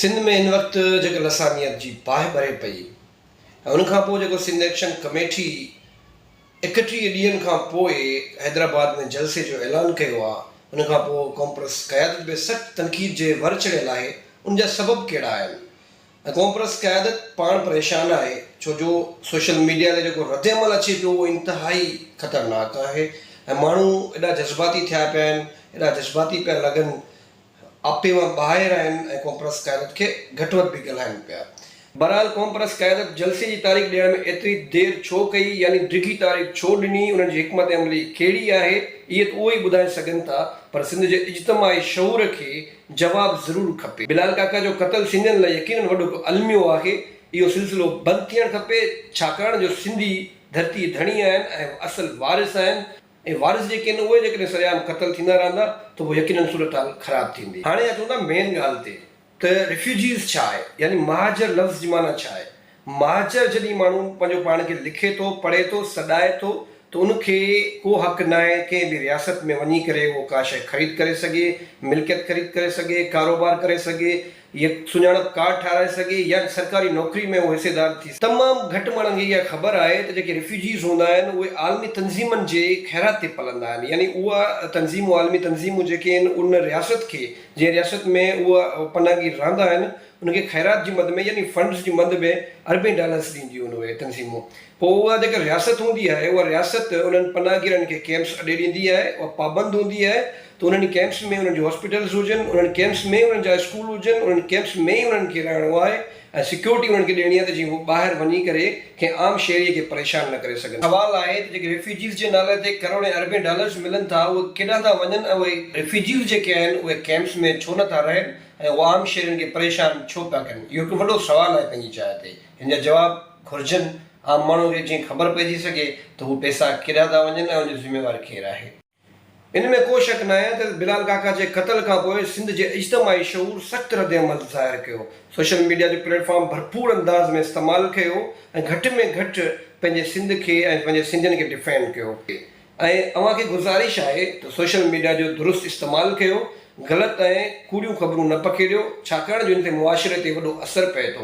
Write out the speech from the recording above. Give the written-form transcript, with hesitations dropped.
سنڌ ۾ هن وقت جيڪا لسانيت جي باهه ٻري پئي ۽ ان کان پوء جيڪو سنڌ ايڪشن ڪميٽي 31 ڏينهن کان پوء حيدرآباد ۾ جلسي جو اعلان ڪيو آ ان کان پوء قومپرست قيادت به سخت تنقيد جي ور چڙهيل آهي ان جا سبب ڪهڙا آهن ۽ قومپرست قيادت پاڻ پريشان آهي ڇو جو سوشل ميڊيا تي جيڪو ردعمل اچي پيو اهو انتهائي خطرناڪ آهي ۽ ماڻهو ايڏا جذباتي ٿيا پيا آهن ايڏا جذباتي پيا لڳن آپي مان ٻاهر آهن ۽ قومپرست قيادت کي گهٽ وڌ به ڳالهائن پيا. بهرحال قومپرست قيادت جلسي جي تاريخ ڏيڻ ۾ ايتري دير ڇو ڪئي يعني ڊگهي تاريخ ڇو ڏني انهن جي حڪمت عملي ڪهڙي آهي اهي ته اهو ئي ٻڌائي سگهن ٿا پر سنڌ جي اجتماعي شعور کي جواب ضرور کپي. بلال ڪاڪا جو قتل سنڌين لاء يقينن وڏو هڪ الميو آهي اهو سلسلو بند ٿيڻ کپي ڇاڪاڻ جو سنڌي ڌرتي ڌڻي آهن ۽ اصل وارث آهن. ۽ وارث جيڪي آهن اهي جيڪڏهن سرعام قتل ٿيندا رهندا ته پوء يقينن صورتحال خراب ٿيندي. هاڻي اچون ٿا مين ڳالهه تي ته ريفيوجيز ڇا آهي يعني مهاجر لفظ جي معنيٰ ڇا آهي؟ مهاجر جڏهن ماڻهو پنهنجو پاڻ کي لکي ٿو، پڙهي ٿو، سڏائي ٿو ته ان کي ڪو حق ناهي ڪنهن به رياست ۾ وڃي ڪري اهو ڪا شيء خريد ڪري سگهي، ملڪيت خريد ڪري سگهي، ڪاروبار ڪري سگهي يا سڃاڻپ ڪارڊ ٺاهرائي سگهي يا سرڪاري نوڪري ۾ اهو حصيدار ٿي سگهي. تمام گهٽ ماڻهن کي اها خبر آهي ته جيڪي ريفيوجيز هوندا آهن اهي عالمي تنظيمن جي خيرات تي پلندا آهن يعني اها تنظيمون عالمي تنظيمون جيڪي آهن ان رياست کي جنهن رياست ۾ اها پناهگير رهندا آهن ان کي خيرات جي مد ۾ يعني فنڊز جي مد ۾ اربين ڊالرز ڏينديون آهن اهي تنظيمون پوء اها جيڪا رياست هوندي آهي اها رياست انهن پناهگيرن کي ڪيمپس اڏي ڏيندي آهي اها پابند هوندي آهي ته انهن ڪيمپس ۾ انهن جون هاسپيٽلز هجن انهن ڪيمپس ۾ انهن جا اسڪول هجن انهن ڪيمپس ۾ ئي انهن کي رهڻو آهي ۽ سيڪيورٽي انهن کي ڏيڻي آهي ته جيئن هو ٻاهر وڃي ڪري ڪنهن عام شهري کي پريشان نه ڪري سگهن. سوال آهي ته جيڪي ريفيوجيز جي نالي تي ڪروڙين اربين ڊالرز ملن ٿا اهي ڪيڏانهن ٿا وڃن ۽ اهي ريفيوجيز جيڪي آهن اهي ڪيمپس ۾ ڇو نه ٿا رهن ۽ اهي عام شهرين کي پريشان ڇو پيا ڪن اهو هڪ وڏو سوال آهي پنهنجي جاء تي هن جا جواب گهرجن عام ماڻهو کي جيئن خبر پئجي سگهي ته هو پئسا ڪيڏانهن ٿا وڃن ۽ ان جو ذميوار ڪير آهي. ان ۾ ڪو شڪ ناهي ته بلال ڪاڪا جي قتل کان پوء سنڌ جي اجتماعي شعور سخت ردعمل ظاهر ڪيو، سوشل ميڊيا جو پليٽ فارم ڀرپور انداز ۾ استعمال ڪيو ۽ گهٽ ۾ گهٽ پنهنجي سنڌ کي ۽ پنهنجي سنڌين کي ڊفينڊ ڪيو ۽ اوهان کي گذارش آهي ته سوشل ميڊيا جو درست استعمال ڪيو، غلط ۽ ڪوڙيون خبرون نه پکيڙيو ڇاڪاڻ جو ان تي معاشري تي وڏو اثر پئي ٿو.